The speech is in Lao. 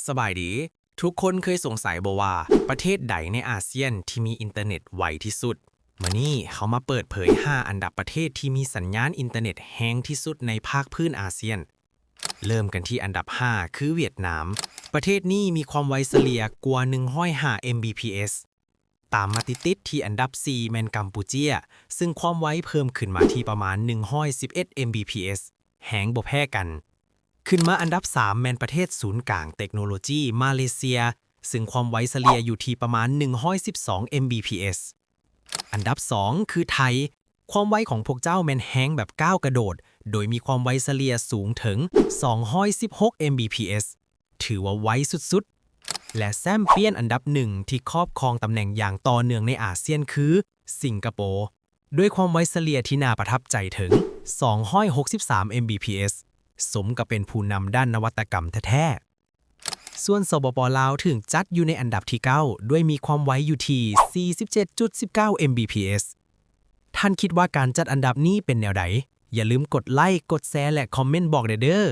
ສະບາຍດີ. ທຸກຄົນເຄີຍສົງໄສບໍ່ວ່າ ປະເທດໃດໃນອາຊຽນທີ່ມີອິນເຕີເນັດໄວທີ່ສຸດ? ມື້ນີ້ເຮົາມາເປີດເຜີຍຫ້າອັນດັບປະເທດທີ່ມີສັນຍານອິນເຕີເນັດແຮງທີ່ສຸດໃນພາກພື້ນອາຊຽນ. ເລີ່ມກັນທີ່ອັນດັບຫ້າ ຄືຫວຽດນາມ. ປະເທດນີ້ມີຄວາມໄວສະເລ່ຍກວ່າໜຶ່ງຮ້ອຍຫ້າ Mbps. ຕາມມາຕິດໆທີ່ອັນດັບສີ່ແມ່ນກຳປູເຈຍ ເຊິ່ງຄວາມໄວເພີ່ມຂຶ້ນມາທີ່ປະມານໜຶ່ງຮ້ອຍສິບເອັດ Mbps ແຮງບໍ່ແພ້ກັນ. ຂຶ້ນມາອັນດັບສາມແມ່ນປະເທດສູນກາງເຕັກໂນໂລຈີມາເລເຊຍ ເຊິ່ງຄວາມໄວສະເລ່ຍຢູ່ທີ່ປະມານໜຶ່ງຮ້ອຍສິບສອງ Mbps. ອັນດັບສອງຄືໄທ. ຄວາມໄວຂອງພວກເຈົ້າແມ່ນແຮງແບບກ້າວກະໂດດ ໂດຍມີຄວາມໄວສະເລ່ຍສູງເຖິງສອງຮ້ອຍສິບຫົກ Mbps ຖືວ່າໄວສຸດໆ ແລະ ແຊມປຽນອັນດັບໜຶ່ງທີ່ຄອບຄອງຕຳແໜ່ງຢ່າງຕໍ່ເນື່ອງໃນອາຊຽນຄືສິງກະໂປ ດ້ວຍຄວາມໄວສະເລ່ຍທີ່ໜ້າປະທັບໃຈເຖິງສອງຮ້ອຍຫົກສິບສາມ Mbps ສົມກັບເປັນຜູ້ນຳດ້ານນະວັດຕະກຳແທ້ໆ. ສ່ວນ ສປປ ລາວ ຖືກຈັດຢູ່ໃນອັນດັບທີເກົ້າ ດ້ວຍມີຄວາມໄວຢູ່ທີ່ສີ່ສິບເຈັດຈຸດສິບເກົ້າ Mbps. ທ່ານຄິດວ່າການຈັດອັນດັບນີ້ເປັນແນວໃດ? ຢ່າລືມກົດໄລ, ກົດແຊ ແລະ ຄອມເມັນບອກແດ່ເດີ້.